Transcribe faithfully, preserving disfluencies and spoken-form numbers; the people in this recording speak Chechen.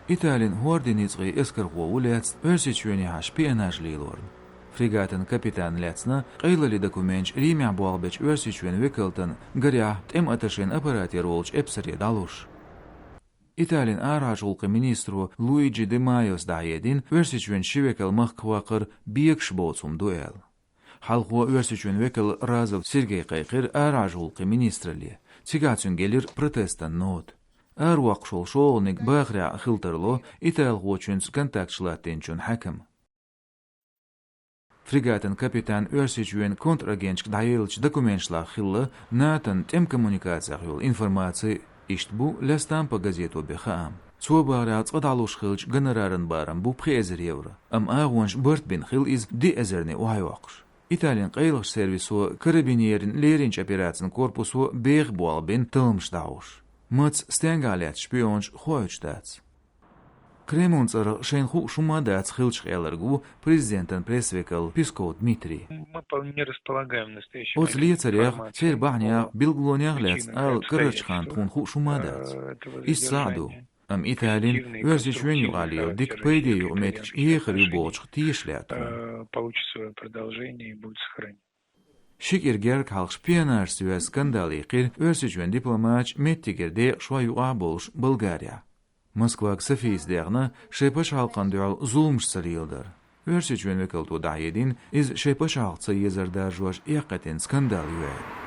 Италин хӀорда ницкъийн эскархо ву лаьцна Оьрсийчоьнехьа шпионаж лелорна. Фрегатан капитан лаьцна къайле документаш Римехь болх бечу Оьрсийчоьнан векалтана гарехь, тӀеман атташе аппаратера волчу эпсаре дӀалуш. Италин арахьарчу гӀуллакхийн министро Луиджи де Майос дӀахьедина Оьрсийчоьнан ши векал махках ваккхар бегаш боцу хӀума ду аьлла. Хьалхо Оьрсийчоьнан векал Разов Сергей кхайкхира арахьарчу гӀуллакхийн министралле. Цигахь цуьнга елира протестан нота. Аравоккхуш волу шолгӀаниг бахарехь хила тарло италхочуьнца контакташ латтийначун хьаькам. Фрегатан капитан Оьрсийчоьнан контрагенташка дӀаеллачу документашлахь хилла НАТОн тӀеман коммуникацех йолу информаци, иштта бу «Ля Стампа» газето бен хаам. Цо бахарехь, цкъа дӀалуш хиллачу гонораран барам бу пхи эзар евро, амма агӀонаш барт бина хилла иза диъ эзарна охьайоккхуш. Италин къайлахчу сервисо, карабинерийн леринчу операцийн корпусо беха болх бина талламаш дӀахьош. Маца, стенгахь лаьцна шпионаш хоуьйтуш дац. Кремлан цӀарах шайна хууш хӀума дац хиллачух аьлларг ву президентан пресс-векал Песков Дмитрий. Мы по- не располагаем в настоящий момент. Оцу лецарех, церан бахьанех, билгалонех лаьцна ала карарчу хенахь тхуна хууш хӀума дац. Иза схьа а ду. Амма Италин Оьрсийчоьнна юкъахь лела дика пайде юкъа меттигаш ехар ю бохучух теша лаьа тхуна. Получит своё продолжение и будет сохранен. Ши кӀира гергга хьалха шпионажца йоьзна скандал йикхира Оьрсийчоьнан дипломаташ меттигера декъашхой юкъахь болуш Болгарехь. Москвага Софийс дехна шайн пачхьалкхана дуьхьал зуламаш ца леладар. Оьрсийчоьнан векалто дӀахьедина, иза шайн пачхьалкх ца езар даржош эккхийтина скандал ю аьлла.